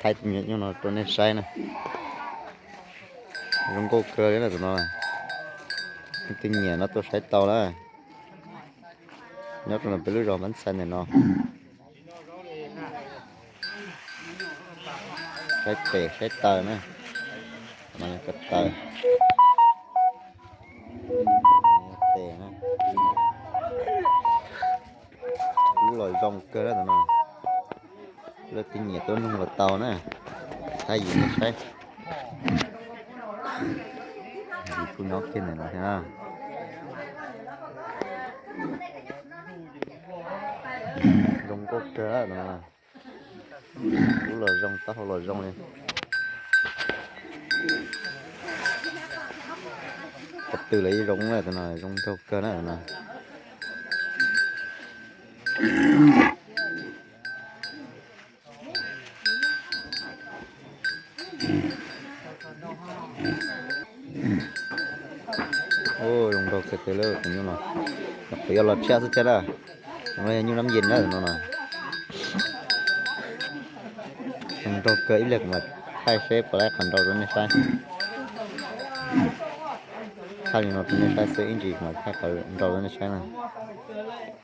Thaij tus me nyuam nyuj no rau nej saib na. Zoo nkauj kawg li na tus no. Leej twg nyiam no tuaj saib tau na. Nyob rau peb lub zos Npab Ntxhais ntawm no. Saib tes saib taw na. Ko taw, tes na. Lub los zoo kawg tus no. Leej twg nyiam tuaj nug los tau na. Thaij yim nej saib. Yim kuj nyob kiag ntawm no thiab na. Zoo nkauj kawg tus no. Lub los zoo, taub hau los zoo li. Qhov twg los yeej zoo na tus no, zoo nraug kawg na tus no. Ua zoo nraug kawg tiag li tus nyuj no. Nyuam qhuav yog los tshiab xwb thiab na. Tus no yog nyuj nab yees na tus no na. Zoo nraug kawg, ib pliag kuv mam thaij seb puas tau qhov nraug rau nej saib. Thaij li no rau nej saib xwb, ib ntsis kuv mam thaij qhov nraug rau nej saib na.